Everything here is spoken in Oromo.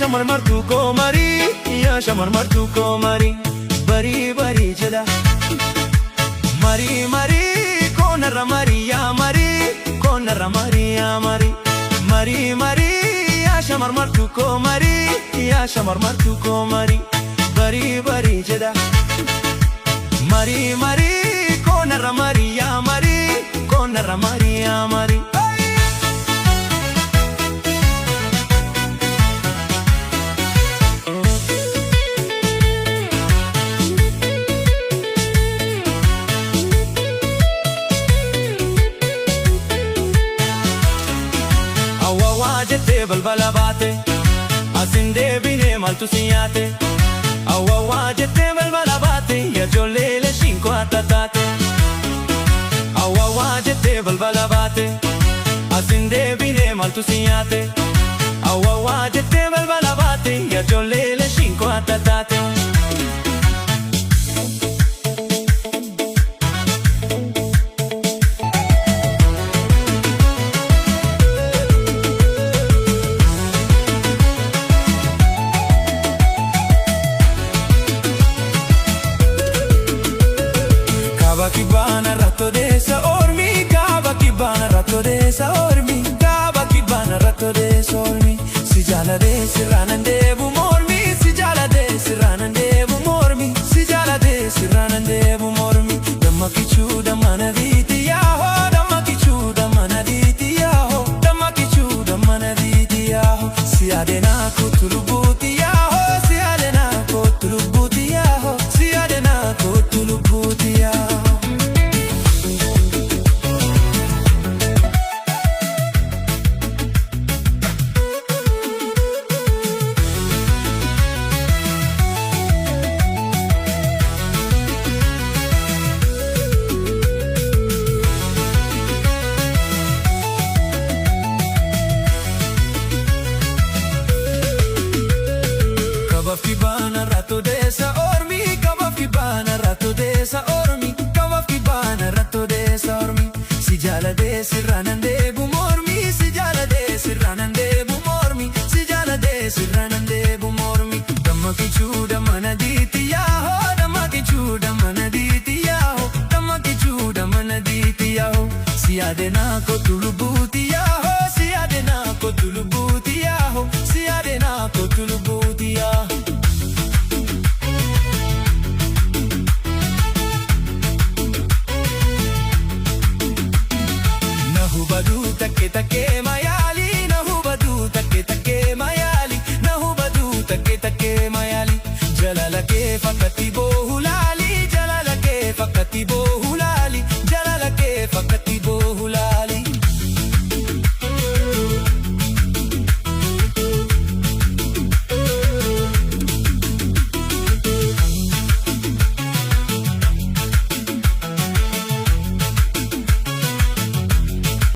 Shamarmartuu koo marii, yaa shamarmartuu koo marii, barii barii jedha. Marii marii koonarra marii, yaa marii koonarra marii, yaa marii. Marii marii yaa shamarmartuu koo marii, yaa shamarmartuu koo marii, barii barii jedha. Marii marii koonarra marii, yaa marii koonarra marii, yaa marii. Awwaawaa jettee balbala baate, asin deebinee maaltu si nyaate? Awwaawaa jettee balbala baate, yaa ijoollee leeshiin koo adda taate. Awwaawaa jettee balbala baate, asin deebinee maaltu si nyaate? Awwaawaa jettee balbala baate, yaa ijoollee leeshiin koo adda taate. Kaaba kibbaana irratti odeessa ormi, kaaba kibbaana irratti odeessa ormi, kaaba kibbaana irratti odeessa ormi. Si jaaladee sirraan deebu mormi, si jaaladee sirraan deebu mormi, si jaaladee sirraan deebu mormi. Damma kichuu damma nadiiti yaahoo, damma kichuu damma nadiiti yaahoo, damma kichuu damma nadiiti yaahoo. Si adenaa kootu lubbuuti yaahoo, si adenaa kootu lubbuuti yaahoo, si adenaa kootu lubbuuti yaahoo. Kabaaf kibbaana irratti odeessa ormi, kabaaf kibbaana irratti odeessa ormi, kabaaf kibbaana irratti odeessa ormi. Si jaaladee sirraan deebu mormi, si jaaladee sirraan deebu mormi, si jaaladee sirraan deebu mormi. Damma kichuu damma nadiiti yaahoo, damma kichuu damma nadiiti yaahoo, damma kichuu damma nadiiti yaahoo. Si adenaa kootu lubbuuti yaahoo, si adenaa kootu lubbuuti yaahoo, si adenaa kootu lubbuuti yaahoo. Na hubaduu takke takkee.